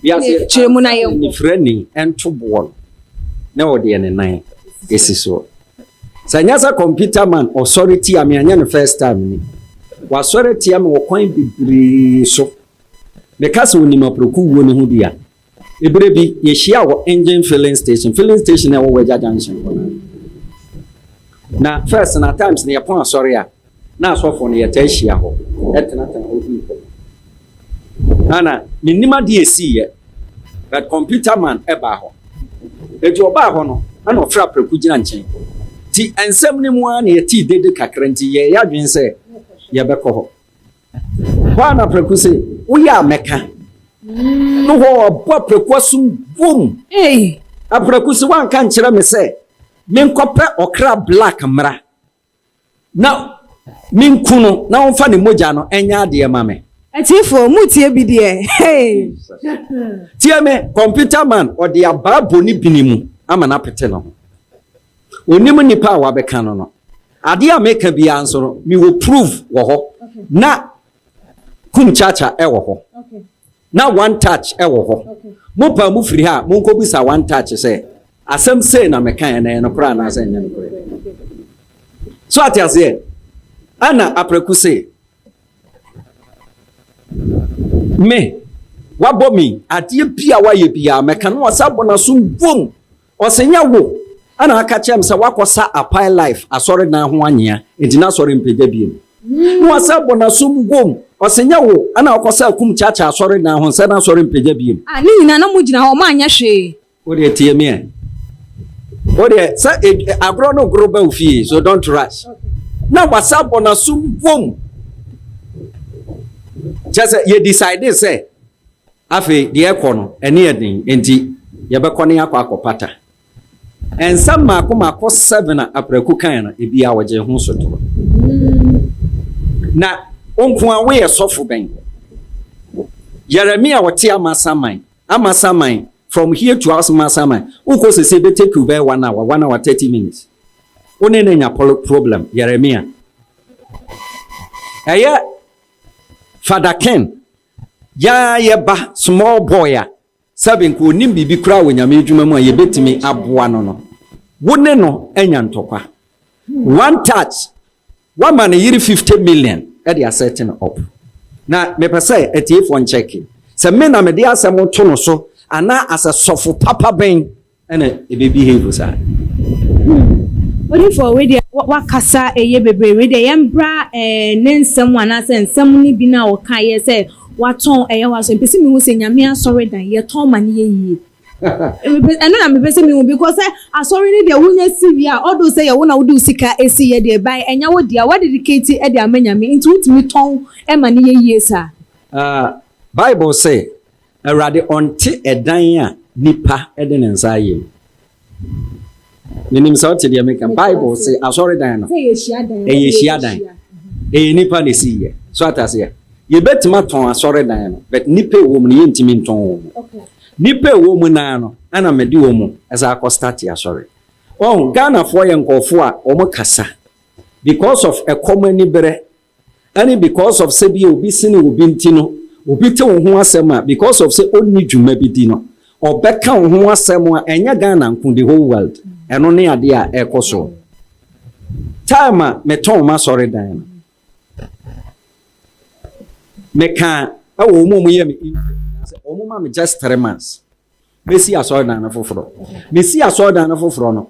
Wiase Kyerɛ mu na yɛnkɔ. nifirani nto boɔ no na ɔdeɛ ne nan esi soɔ. Sɛ nyɛ sɛ computer man ɔsɔre tia me anyɛ no first time ni. Wasɔre atia me wɔ kwan bebree so. Meka sɛ onim aprɔko wuo no ho bi a, ebere bi yɛhyia wɔ engine filling station, filling station a ɛwɔ Wagya Junction hɔ no. Na first na times no yɛpɔn asɔre a, na asɔfoɔ no yɛtaa hyia hɔ tenatena hɔ di nkɔmmɔ. Ana mennim adeɛ ɛsiiɛ but computer man ɛbaa hɔ. Enti ɔbaa hɔ no ɛna ɔfrɛ aprɛko gyina nkyɛn. Nti nsɛm no mu ara na yɛtee dede kakra nti yɛyɛ adwene sɛ yɛbɛkɔ hɔ. Hɔ a na aprɛko se woyɛ a mɛka. No hɔ ɔbɔ aprɛko asom bom. Aprɛko se woanka nkyerɛ me sɛ menkɔpɛ ɔkra black mmra. Na menku no na ɔmfa ne mogya no nyɛ adeɛ ma me. Atiefoɔ, moretie bi deɛ? Hey! Tie me, computer man, ɔde abaa bɔ ne bini mu ama no apete ne ho. Ɔnim nnipa a wabɛka no no. Adeɛ a meka biara nso no, mewɔ proof wɔ hɔ. Na Kum Chacha wɔ hɔ. Na One Touch wɔ hɔ. Mopaa mu firi ha a, monkɔbisa One Touch sɛ, asɛm sei na mekaeɛ na ɛyɛ nokorɛ anaasɛ ɛnyɛ nokorɛ. So ate aseɛ? Ɛna Apraku se, Me, wabɔ me adeɛ bi a wayɛ biara mɛka no ɔsa bɔ n'asom bom. Ɔse nyɛ wo na aka kyerɛ me sɛ woakɔ sa Apae Life asɔredan ho anwea nti n'asɔre mpagya biom. Na wasan bɔ n'asom wom. Ɔse nyɛ wo na wokɔ sa Akum Kyakya asɔredan ho sɛ n'asɔre mpagya biom. Ah ne nyinaa na mo gyina hɔ ɔmo anyɛ hwee. Wo deɛ tie me ɛ. Wo deɛ sɛ agorɔ no goro ba wo fie so don't rush. Na wasan bɔ n'asom wom. Kyerɛ sɛ yɛ decide sɛ Afei deɛ ɛrekɔ no, ani yɛ den, enti yɛbɛkɔ na yɛakɔ akɔpata. Nsɛm mmaako mmaako seven a Apraku kae no, ebiara wɔgyee ho sotorɔ. Na wo nko ara woyɛ sɔfo bɛn? Yeremia a ɔte Amasaman, Amasaman, from here to Amasaman, wokɔ sese ebe take you bɛyɛ one hour, 1 hour 30 minutes. Wo ne no anya problem, Yeremia. Ɛyɛ Father Ken Yaa yɛ ba small boy a sɛbe nka ɔnim biribi koraa wɔ Nyame adwuma mu a yɛbɛtumi aboa no no, wo ne no anya ntɔkwa. One touch, woama ne yere 50 million de asɛte no up. Na mepɛ sɛ atiefoɔ nkyɛke sɛ me na mede asɛm to no so anaa asɛ sɔfo papa bɛn ɛna ebe behave saa. Odiyifoɔ wei deɛ wakasa ɛyɛ bebree wei deɛ yɛn bra ɛɛ ne nsɛm anaasɛ nsɛm no bi na ɔka yɛ sɛ watɔn ɛyɛ wasɔ mpɛ sɛ mehu sɛ Nyame asɔre dan yɛtɔn ma ne yɛ yie ɛno na mepɛ sɛ mehu because sɛ asɔre no deɛ wonya si wie a ɔdo sɛ yɛwo na wode wo sika esi yɛ deɛ ban ɛnya wo deɛ wadedicate ɛde ama Nyame nti wotumi tɔn ɛma ne yɛ yie saa. Bible sɛ Awurade ɔnte ɛdan a nipa de ne nsa ayɛ mu. Menim sɛ wote deɛ meka. Bible se asɔredan no, ɛyɛ hyiadan. Ɛyɛ nipa na ɛsi yɛ. So ate aseɛ? Yɛbɛtumi atɔn asɔredan no, but nipa ɛwɔ mu no yɛntumi ntɔn wɔ mu. Nipa ɛwɔ mu naa no, ɛna mede wɔ mu ɛsɛ akɔ start asɔre. Wɔn Ghanafoɔ yɛ nkurɔfoɔ a wɔn kasa because of ɛkɔm aniberɛ Ɛne because of sɛ bia obi sene obi nti no, obi te wo ho asɛm a, because of sɛ ɔnni dwuma bi di no, ɔbɛka wo ho asɛm a ɛnyɛ Ghana nko, the whole world. Ɛno ne adeɛ a ɛkɔ soɔ. Time a metɔn m'asɔredan no, meka ɛwɔ wɔn a wɔyɛ me interview sɛ wɔn ma me just 3 months mesi asɔredan no foforɔ. Mesi asɔredan no foforɔ no,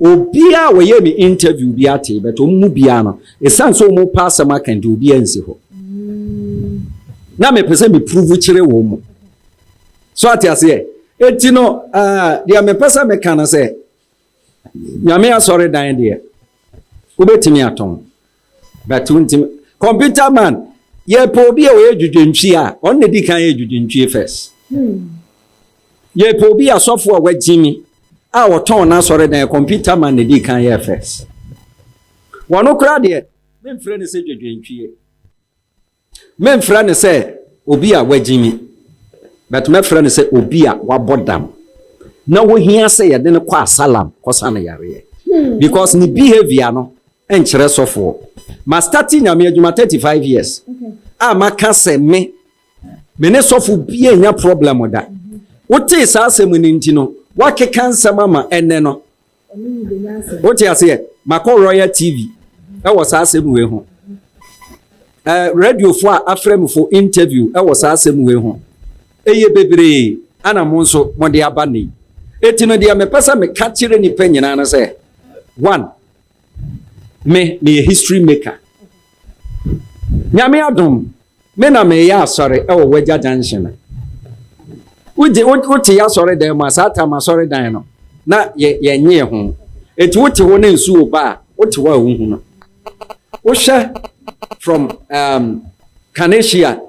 obiara a wɔyɛ me interview bi ate, but wɔn mu biara no, esan sɛ wɔn pa asɛm aka nti, obiara nsi hɔ na mepɛ sɛ me prove kyerɛ wɔn mu so ate aseɛ. Eti no deɛ mepɛ sɛ meka no sɛ Nyame asɔredan deɛ, wobɛtumi atɔn, but wontumi. Computer Man, yɛpɛ obi a ɔyɛ dwudwantwie a, ɔno na di kan yɛ dwudwantwie first. Yɛpɛ obi asɔfo a wagyi mi a wɔtɔn n'asɔredan, Computer Man na di kan yɛ first. Wɔn koraa deɛ, memfrɛ no sɛ dwudwantwie, memfrɛ no sɛ obi a wagyi mi, but mɛfrɛ no sɛ obi a wabɔ dam na wohia sɛ yɛde no kɔ asylum kɔsa no yareɛ, because ne behaviour no nkyerɛ sɔfoɔ. Ma start Nyame adwuma 35 years a, maka sɛ me ne sɔfo bia nya problem da. Wotee saa asɛm no nti no, woakeka nsɛm ama ɛnɛ no. Wote aseɛ? Makɔ Royal TV ɛwɔ saa asɛm wei ho, radiofoɔ a afrɛ me for interview ɛwɔ saa asɛm wei ho. Ɛyɛ bebree ana mo nso mode aba ne yi. Eti no deɛ mepɛ sɛ meka kyerɛ nipa nyinaa no sɛ, one, me meyɛ history maker. Nyame adom, me na meyɛ asɔre ɛwɔ Wagya Junction no. Wogye wote yɛ asɔre dan mu a, saa tam asɔre dan no na yɛ yɛnyee ho. Eti wote hɔ ne nsuo ba a, wote hɔ a wohu no. Wohwɛ from Kaneshie,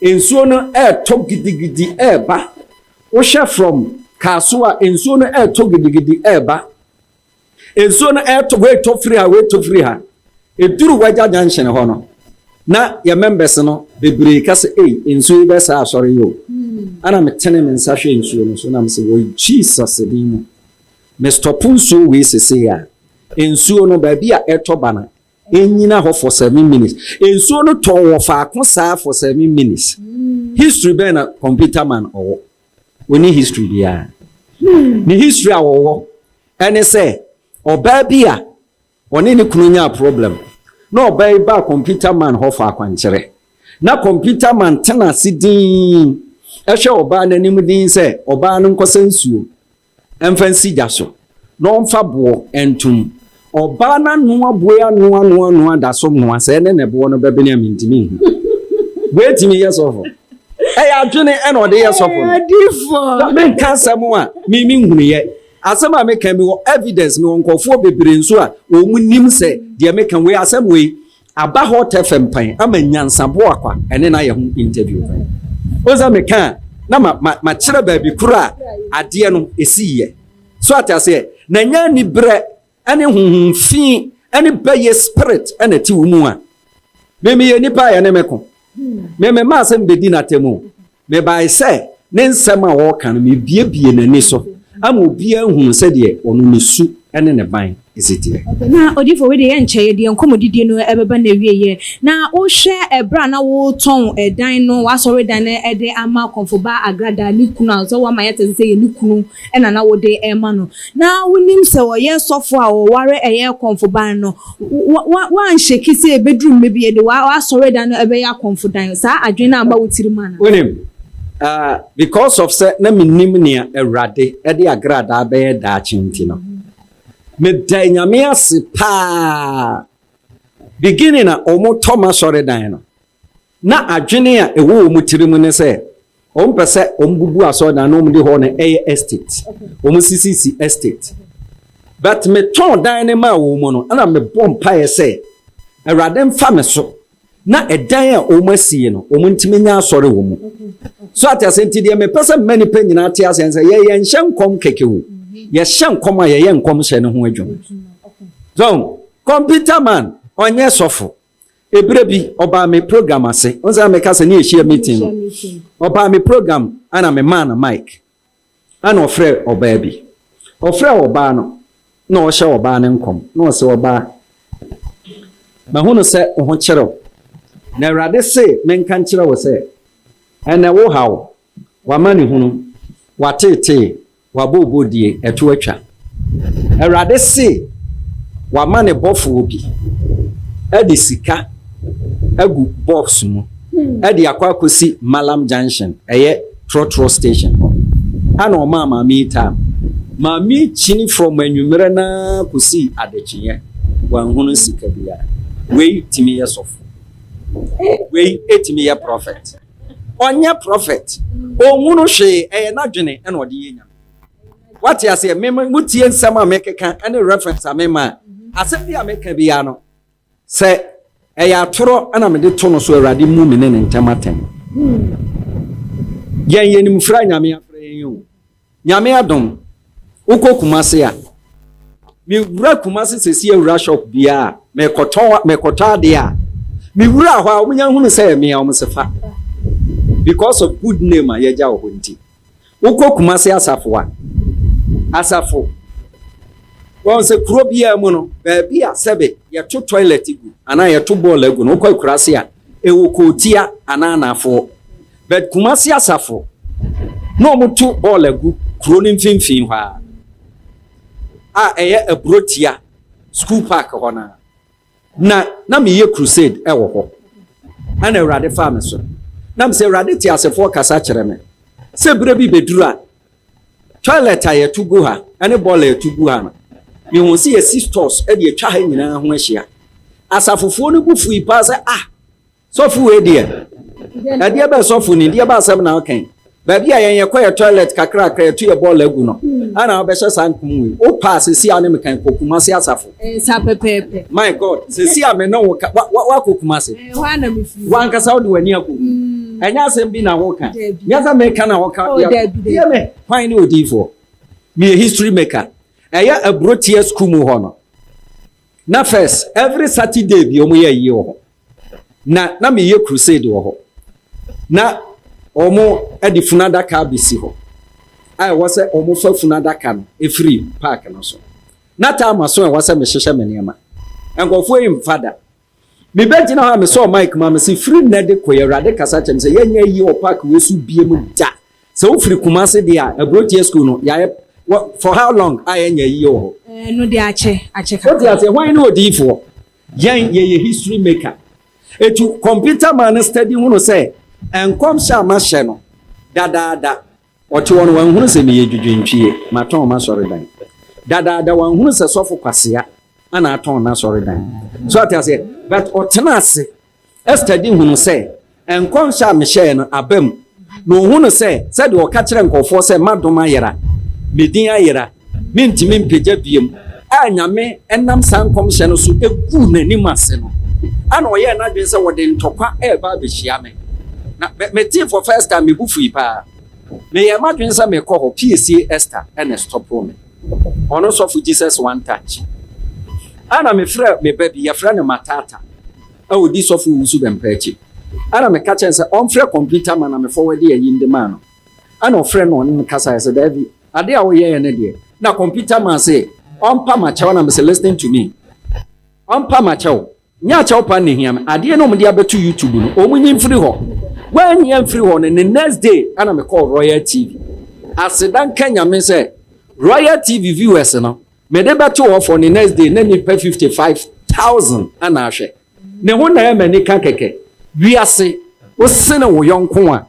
nsuo no ɛɛtɔ gidigidi ɛɛba. Wohwɛ from Kasoa, nsuo no ɛɛtɔ gidigidi ɛɛba. Nsuo no ɛɛtɔ, weetɔ firi ha, weetɔ firi ha. Eduru Wagya Junction hɔ no, na yɛ members no bebree ka sɛ, "Ei, nsuo yi bɛsa asɔre yi o." Ana metene me nsa hwɛ nsuo no so na mesɛ, wɔ Jesus din mu, me stop nsuo wei sese a, nsuo no baabi a ɛtɔ ba no ɛnyina hɔ for 7 minutes. Nsuo no tɔ wɔ faako saa for 7 minutes. History bɛn na Computer Man ɔwɔ? Oni history biara. Ne history a wɔwɔ ɛne sɛ ɔbaa bi a ɔne ne kunu nyaa problem na ɔbaa yi baa Computer Man hɔ fa akwankyerɛ, na Computer Man tena ase din ɛhwɛ ɔbaa n'anim din sɛ ɔbaa no nkɔsɛ nsuo ɛmfa nsi gya so na ɔmfa boɔ ntom. Ɔbaa n'anoa boe, anoa anoa anoa, da so noa sɛ ɛne ne boɔ no bɛbene a mintimi nhu. Weetumi yɛ sɔfo, ɛyɛ adwene ɛna ɔde yɛ sɔfo no. Na menka asɛm a mimi nhunuyɛ. Asɛm a meka, mi wɔ evidence, mi wɔ nkɔfoɔ bebree nso a wɔn nim sɛ deɛ meka wei, asɛm wei aba Hot FM pan ama nyansabo akwa ɛne na ayɛ ho interview pan o sɛ meka a, na ma ma ma kyerɛ baabi koro a adeɛ no esi yɛ so ate aseɛ. Na nya ni brɛ ɛne huhum fi ɛne bɛyɛ spirit ɛna ɛte wo mu a, mimi yɛ nipa a yɛne me ko. Mimi maa sɛ mbɛdi n'atɛm o, mebae sɛ ne nsɛm a wɔreka no, mebiebie n'ani so ama obiara hunu sɛdeɛ ɔno ne su ne ne ban ɛsi teɛ. Na odifo, wei deɛ yɛnkyɛ, yɛ deɛ nkɔmmɔdidie no ɛbɛba na awieɛ. Na wohwɛ ɛberɛ a na wotɔn ɛdan no, w'asɔre dan no ɛde ama Kɔmfoba Agrada ne kunu a sɛ woama yɛte sɛ yɛ ne kunu ɛna na wode ɛma no, na wonim sɛ ɔyɛ sɔfo a ɔware ɛyɛ kɔmfoban no, wanhyɛ ki sɛ ɛbɛduru mmerɛ bi yɛde w'asɔre dan no ɛbɛyɛ akɔmfo dan? Saa adwene no amba wo tirim ana? Wonim, because of sɛ na menim nea Awurade ɛde agradaa bɛyɛ daakye nti no, meda Nyame ase paa. Beginning a ɔmotɔ m'asɔre dan no, na adwene a ɛwɔ wɔn tirim ne sɛ wɔn pɛ sɛ wɔn bubu asɔre dan na wɔn de hɔ no ɛyɛ estate, wɔn sisisi estate. But metɔn dan no maa wɔn mu no, ɛna mebɔ mpaeɛ sɛ Awurade mfa me so na ɛdan a wɔn asie no, wɔn ntumi nya asɔre wɔ mu. So ate ase? Nti deɛ mepɛ sɛ mma nipa nyinaa te ase sɛ yɛyɛ nhyɛ nkɔm kɛkɛ o, yɛhyɛ nkɔm a, yɛyɛ nkɔm hyɛ ne ho adwuma. So Computer Man ɔnyɛ sɔfo. Ebere bi ɔbaa me program ase, n sɛ meka sɛ ne yɛhyia meeting no, ɔbaa me program ana me maa no mic, ana ɔfrɛ ɔbaa bi. Ɔfrɛ ɔbaa no na ɔhyɛ ɔbaa no nkɔm na ɔsɛ, "Ɔbaa, mahu no sɛ wo ho kyerɛw, na Awurade se menka nkyerɛ wo sɛ ɛnɛ wo haw wama ne hunu." W'ateetee, w'abooboodie, ɛto atwa. Awurade se wama ne bɔfoɔ bi de sika agu box mu de akɔ akɔsi Mallam Junction, ɛyɛ trɔtrɔ station hɔ. Ana ɔmaa maame yi time. Maame yi kyini from anwummerɛ no ara kɔsii adekyeeɛ, wanhunu sika biara. Wei tumi yɛ sɔfo. Wei tumi yɛ prophet. Ɔnyɛ prophet. Ɔnhunu hwee, ɛyɛ n'adwene na ɔde yɛ nyame. Wate aseɛ? Me motie nsɛm a mekeka ne reference a mema a, asɛm bi a meka biara no, sɛ ɛyɛ atorɔ na mede to no so, Awurade mmu me ne ne ntam atɛn. Yɛn yɛnim frɛ a Nyame afrɛ yɛn o. Nyame adom, wokɔ Kumase a, mewura Kumase sɛsi awura shop biara a, mekɔtɔ mekɔtɔ adeɛ a, mewura hɔ a, wɔnya hunu sɛ ɛyɛ me a, wɔn se fa. Because of good name a yɛagya wɔ hɔ nti. Wokɔ Kumase asafo a, asafo, wɔn sɛ kuro biara mu no, baabi a sɛbe yɛto toilet gu anaa yɛto bɔɔl agu no, wokɔ akuraase a, ɛwɔ kootia anaa anaafoɔ. But Kumasi asafo na wɔn to bɔɔl agu kuro no mfimfini hɔ a, a ɛyɛ Aburotia school park hɔ no na na meyɛ crusade ɛwɔ hɔ. Ɛna Awurade faa me so. Na mesɛ Awurade te asefoɔ kasa kyerɛ me sɛ berɛ bi bɛduru a toilet a yɛto gu ha ɛne bɔɔl a yɛto gu ha no, mehu sɛ yɛsi stores ɛde atwa ha nyinaa ho ahyia. Asafofoɔ no bu fui paa sɛ ah, Sɔfo wei deɛ, ɛdeɛ bɛ sɔfo ni, deɛ bɛ asɛm na ɔka yi. Baabi a yɛn yɛkɔ yɛ toilet kakrakra yɛto yɛ bɔɔl agu no, ana wobɛhyɛ saa nkom wei. Wo paa sɛsi a ne mekan kɔ Kumasi asafo. Saa pɛpɛɛpɛ. My God, sɛsi a me ne wo ka, wa, wa, wakɔ Kumasi. Ɛhɔ a na mefiri. Wankasa wode w'ani akɔ. Ɛnyɛ asɛm bi na woka. Nyɛ sɛ meka na woka. Oh, dabi, dabi. Yɛ me, hwan ne odiyifoɔ? Meyɛ history maker. Ɛyɛ Aburotia school mu hɔ no. Na first, every Saturday bi wɔn yɛ ayie wɔ hɔ. Na na meyɛ crusade wɔ hɔ. Na wɔn de funu adaka abɛsi hɔ a ɛwɔ sɛ wɔn fa funu adaka no efiri park no so. Na time so ɛwɔ sɛ mehyehyɛ me nneɛma. Nkurɔfoɔ yi mfa da. Mebɛgyina hɔ a mesɔɔ mic mu a mese firi nnɛ de kɔ yi Awurade kasa kyerɛ me sɛ yɛnyɛ ayie wɔ park wei so biem da. Sɛ wofiri Kumasi deɛ a, Aburokyia school no, yɛayɛ for how long a yɛnyɛ ayie wɔ hɔ? Ɛno deɛ akyɛ, akyɛ kakra. Wote aseɛ, hwan ne odiyifoɔ? Yɛn, yɛyɛ history maker. Etu computer man no study hunu sɛ nkɔmhyɛ a mahyɛ no dadaada, ɔte hɔ no wanhunu sɛ meyɛ dwudwentwie, matɔn m'asɔredan. Dadaada wanhunu sɛ sɔfo kwasea ana atɔn n'asɔredan. So ate aseɛ? But ɔtena ase Ester di hunu sɛ nkɔmhyɛ a mehyɛɛ no aba mu, na ɔhunu sɛ sɛdeɛ ɔka kyerɛ nkurɔfoɔ sɛ m'adom ayera, me din ayera, mentumi mpagya biom, a Nyame nam saa nkɔmhyɛ no so guu n'anim ase no, ɛna ɔyɛɛ n'adwene sɛ wɔde ntɔkwa reba abɛhyia me. Na metee for first time, me bo fui paa. Meyɛɛ m'adwene sɛ mekɔ hɔ, piesie Esther na ɛstɔpoo me. Ɔno sɔfo Jesus One Touch. Ɛna mefrɛ me ba bi, yɛfrɛ no Matata. a ɔdi sɔfo Owusu Bɛmpa akyi. Ɛna meka kyerɛ no sɛ ɔmfrɛ kɔmputa ma na me fɔwɛde ayi no de maa no. Ɛna ɔfrɛ no ɔne no kasaeɛ sɛ daabi, adeɛ a woyɛeɛ no deɛ, na kɔmputa man se ɔmpa makyɛw na mese listen to me, ɔmpa makyɛw, nyɛ akyɛw pa na ehia me, adeɛ no wɔde abɛto YouTube no, wɔn nyi mfiri hɔ. Wɔanyi amfiri hɔ no, ne next day ɛna mekɔɔ Royal TV. Aseda nka Nyame sɛ Royal TV viewers no, Mede bɛto hɔ for ne next day na nipa 55,000 ana ahwɛ. Ne ho na ɛyɛ m'ani ka kɛkɛ. Wiase, wo sene wo yɔnko a,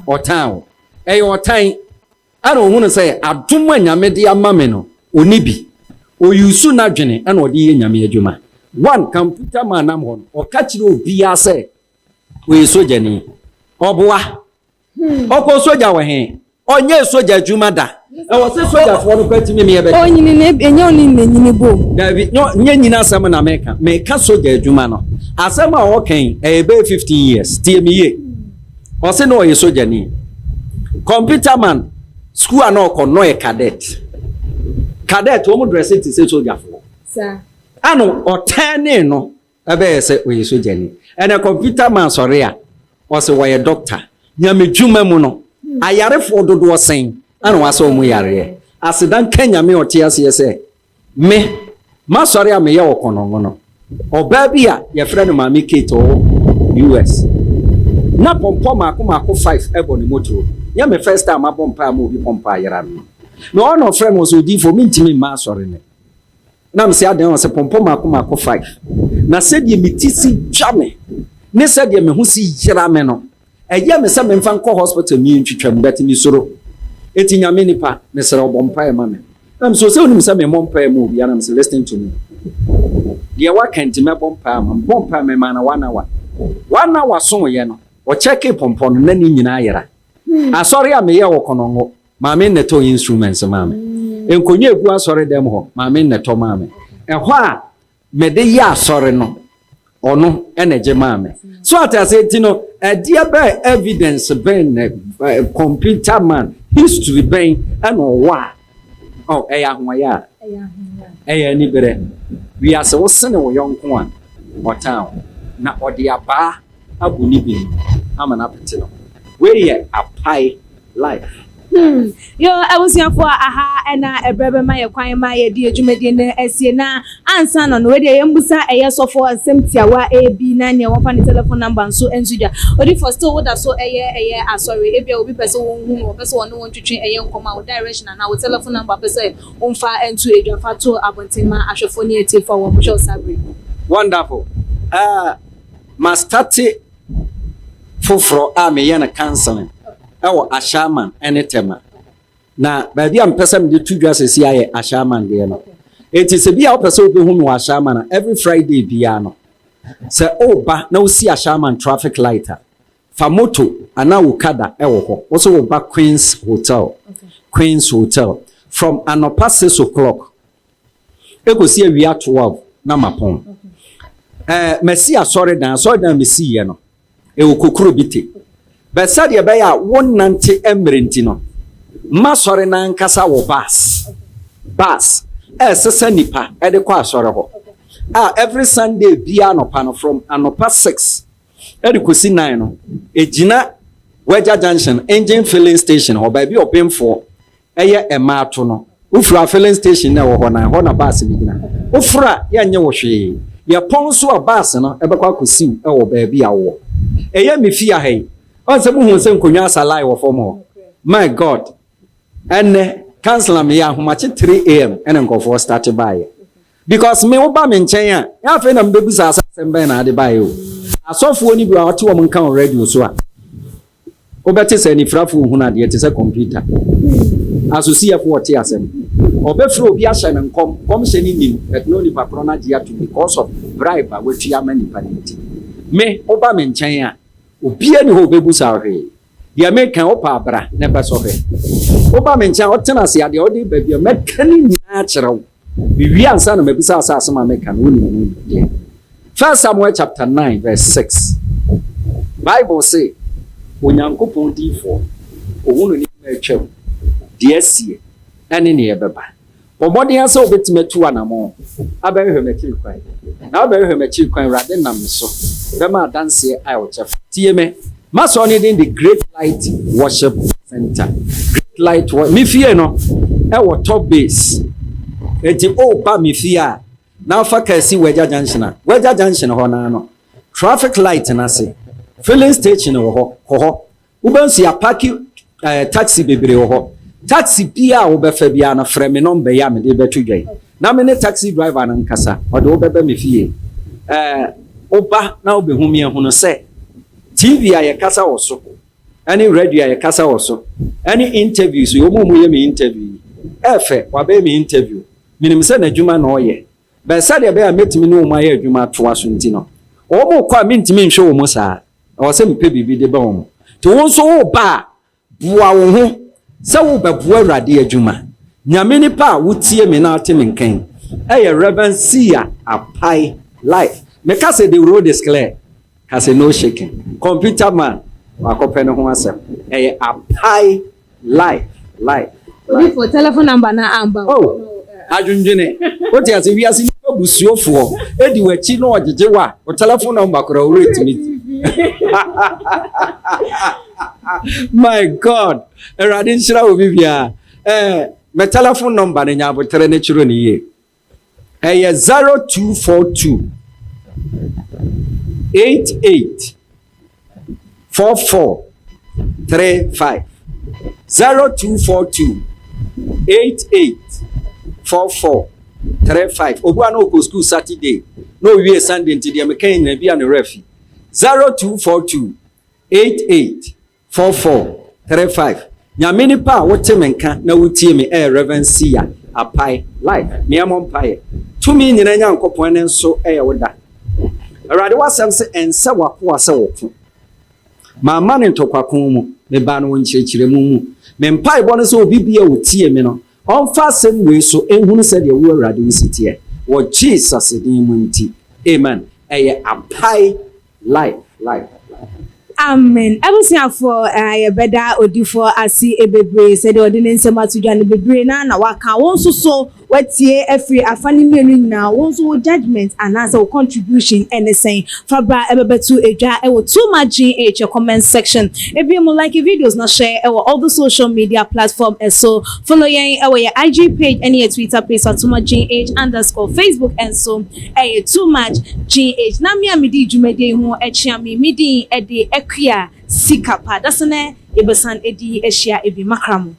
ɔtan wo. Ɛyɛ ɔtan. Ɛna ɔhunu sɛ adom a Nyame de ama me no, ɔnni bi. Ɔyusu n'adwene ɛna ɔde yɛ Nyame adwuma. One, computer man nam hɔ no, ɔka kyerɛ obiara sɛ ɔyɛ sogyani. Ɔboa. Ɔkɔɔ sogya wɔ he? Ɔnyɛɛ sogya adwuma da. Ɛwɔ sɛ sogyafoɔ no kora tumi meɛ bɛkyɛ. Onyini no, ɛnyɛ ɔne na nyini bom. Daabi, nyɛ nyini asɛm na meka. Meka sogya adwuma no. Asɛm a ɔka yi, ɛyɛ bɛyɛ 15 years. Tie me yie. Ɔse na ɔyɛ sogyani. Computer man, school a na ɔkɔ no, na ɔyɛ cadet. Cadet, wɔn dresse te sɛ sogyafoɔ. Ɛna ɔtɛnee no. Ɛbɛyɛ sɛ ɔyɛ sogyani. Ɛnɛ computer man sɔre a, ɔse ɔyɛ doctor. Nyamedwuma mu no, ayarefoɔ dodoɔ sɛn na wasa wɔn yareɛ? Aseda nka Nyame a ɔte aseɛ sɛ me, m'asɔre a meyɛ wɔ Kɔnɔngo no, ɔbaa bi a yɛfrɛ no Maame Kate ɔwɔ US. Na pɔmpɔ maako maako five bɔ ne motor mu. Nyɛ me first time mabɔ mpaeɛ ama obi pɔmpɔ ayera no. Na ɔno na ɔfrɛ me ɔsɛ odiyifoɔ mentumi mma asɔre nnɛ. Na mese adɛn ɔsɛ pɔmpɔ mako mako five. Na sɛdeɛ me ti si twa me ne sɛdeɛ me ho si yera me no, Ɛyɛ me sɛ memfa nkɔ hospital me ntwitwa mu but me suro. Enti Nyame nipa, mesrɛ wo bɔ mpaeɛ ma me. Na me se sɛ wonim sɛ memmɔ mpaeɛ ma obiara na me se listen to me. Deɛ waka nti mɛbɔ mpaeɛ ama. Mebɔ mpaeɛ memaa no one hour. One hour soeɛ no, ɔkyɛkee pɔmpɔ no na ne nyinaa ayera. Asɔre a meyɛɛ wɔ Kɔnɔngo, maame nnɛtɔ instruments maa me. Nkonnwa a ɛgu asɔre dɛm hɔ, maame nnɛtɔ maa me. Ɛhɔ a mede yɛ asɔre no, ɔno na ɛgye maa me. So ate aseɛ nti no, ɛdeɛ bɛn evidence bɛn na eh, computer man history bɛn ɛna ɔwɔ a oh, ɛyɛ ahoɔyɛ a ɛyɛ aniberɛ. Wiase wo sene wo yɔnko a ɔtan wo na ɔde abaa abu ne bi ama no apete no. Wei yɛ apae life. Hmm. Yo, abusuafoɔ, aha ɛna ɛbrɛ bɛma yɛ kwan ma yɛde yɛ dwumadie no asie na ansa na no wei deɛ yɛmbusa ɛyɛ sɔfoɔ nsɛm tiawa ebi na nea wɔfa ne telephone number nso nso dwa. Odifoɔ still woda so ɛyɛ ɛyɛ asɔre ebia obi pɛ sɛ wɔn hu no wɔpɛ sɛ wɔne wɔn twetwe ɛyɛ nkɔmɔ a wo direction anaa wo telephone number pɛ sɛ wɔmfa nto edwa fa to abɔnten ma ahwɛfoɔ ne atiefoɔ a wɔn hwɛ wo saa bere. Wonderful. Uh, ma starte foforɔ a meyɛ no counseling wɔ Ashaiman ne Tema. Na baabi a mepɛ sɛ mede to dwa sɛsi ayɛ Ashaiman deɛ no. Enti sɛ bi a wopɛ sɛ wobɛhu me wɔ Ashaiman a, every Friday biara no, sɛ woba na wosi Ashaiman traffic light a, fa moto anaa okada wɔ hɔ. Wo sɛ woba Queens Hotel. Queens Hotel. From anɔpa 6 o'clock Ekosi awia 12 na mapɔn. Ɛɛ masi asɔredan, asɔredan a mesiiɛ no, ɛwɔ Kokrobite. But sɛdeɛ ɛbɛyɛ a wonnante mmerɛ nti no, m'asɔre no ankasa wɔ bus, bus a ɛsesa nnipa de kɔ asɔre hɔ. A every Sunday biara anɔpa no, from anɔpa 6 de kɔsi 9 no, ɛgyina Wagya Junction engine filling station hɔ, baabi a ɔbenfoɔ Ɛyɛ mmaa to no. Wofiri a filling station no a ɛwɔ hɔ no a, ɛhɔ na bus no gyina. Woforo a, yɛnnye wo hwee. Yɛpɔn nso a, bus no bɛkɔ akɔsi wo wɔ baabi a wowɔ. Ɛyɛ me fie ha yi. Ɔn sɛ muhuu sɛ nkonnwa asa line wɔ fam hɔ. My God! Ɛnnɛ, council a meyɛ ahomakye 3am ɛna nkurɔfoɔ starte baeɛ. Because me woba me nkyɛn a, nyɛ afei na mebɛbisa sɛ asɛm bɛn na ade baeɛ o. Asɔfoɔ no bi wɔ a wɔte wɔn nka wɔ radio so a, Wobɛte sɛ anifirafoɔ rehunu adeɛ te sɛ kɔmputa. Asosiyɛfoɔ ɔte asɛm. Ɔbɛfrɛ obi ahyɛ no nkɔm, nkɔmhyɛ no nnim but na onipa korɔ no agye atom because of bribe a watua ama nipa no nti. Me, woba me nkyɛn a, obiara nni hɔ a ɔbɛbusa wo hwee. Deɛ meka yi, wopɛ a bra na bɛsɔ hwɛ. Woba me nkyɛn a, wotena ase a, deɛ wode reba biara, mɛka ne nyinaa akyerɛ wo. Mewie ansa na mabisa wo sɛ asɛm a meka no wonim ho deɛ. First Samuel chapter 9 verse 6. Bible se Onyankopɔn diifoɔ, ɔhunu nneɛma a atwam, deɛ asie, ɛne deɛ ɛbɛba. Bɔ mmɔden ara sɛ wobɛtumi atu anammɔn abɛhwehwɛ m'akyiri kwan. Na wobɛhwehwɛ m'akyiri kwan, Awurade nam me so bɛma adanseɛ a ɛwɔ kyɛfa. Tie me, m'asɔre no din de Great Light Worship Center. Great Light Worship, me fie no ɛwɔ Top Base. Enti woba me fie a, na wofa kaa si Wagya Junction a, Wagya Junction hɔ no ara no, traffic light no ase, filling station wɔ hɔ, kɔ hɔ. Wobɛhu sɛ yɛapake eh, taxi bebree wɔ hɔ. Taxi biara a wobɛfa biara no, frɛ me nɔmba yi a mede rebɛto dwa yi, na me ne taxi driver no nkasa. Ɔde wo bɛba me fie. Eh, woba na wobɛhu me ahunu sɛ TV a yɛkasa wɔ so, ɛne radio a yɛkasa wɔ so, ɛne interviews yi, wɔn a wɔyɛ me interview yi, ɛfɛ, wabɛyɛ me interview. Menim sɛ n'adwuma na ɔyɛ. But sɛdeɛ ɛbɛyɛ a mɛtumi ne wɔn ayɛ adwuma atoa so nti no, wɔrekɔ a mentumi nhwɛ wɔn saa. Ɛwɔ sɛ mepɛ biribi de ba wɔn. Nti wo nso woreba a, boa wo ho sɛ worebɛboa Awurade adwuma. Nyame nipa a wotie me na wote me nka yi, ɛyɛ Rev. Sia Apai Life. Meka sɛ the road is clear, ka sɛ no shaking. Computer man, wakɔpɛ ne ho asɛm. Ɛyɛ Apai Life, life, life. Odifo, telephone number na amba o. Oh, adwendwene. Wote ase wiase nipa busuofoɔ edi w'akyi na ɔgyegye wo a, wo telephone number koraa wo rate mi. My God, Awurade nhyira wo bibiara. Eh, me telephone number no nya abotere ne kyerɛ ne yie. Ɛyɛ 0242 88 44 35. 0242 88 44 35. Obu a na ɔkɔ sukuu Saturday na owie Sunday nti deɛ meka yi nyina bi a ne werɛ afi. 0242 88 44 35. Nyame nipa a wote me nka na wotie me ɛyɛ Rev. Siya Apae Life. Meɛ mɔ mpaeɛ. Tumi nyina Nyankopɔn ne nso ɛyɛ wo da. Awurade w'asɛm se ɛnsɛ w'akoa sɛ wɔko. Mamma no ntɔkwako mu, mebaa no wɔ nkyerɛkyerɛmu mu. Me mpaebɔ ne sɛ obi biara a ɔtie me no, ɔmfa asɛm wei so nhunu sɛdeɛ wo Awurade wo si teɛ. Wɔ Jesus din mu nti, amen. Ɛyɛ apae life, life, life. Amen abusuafoɔ eh yɛbɛda odifoɔ ase bebree sɛdeɛ ɔde ne nsɛm ato dwa no bebree no ara na waka wo nso so Woatie afiri afa no mmienu nyinaa, wo nso wo judgement anaasɛ wo contribution ne sɛn? Fa bra ɛbɛbɛto dwa wɔ Too Much GH comment section. Ebio mu like videos na share wɔ all the social media platform so. Follow yɛn wɔ yɛn IG page ne yɛn Twitter page so Too Much GH underscore. Facebook nso ɛyɛ Too Much GH. Na me a medi dwumadie yi ho kyea me, me din de Akua Sikapa. Dasene yɛbɛsan adi ahyia ebio. Makra mo.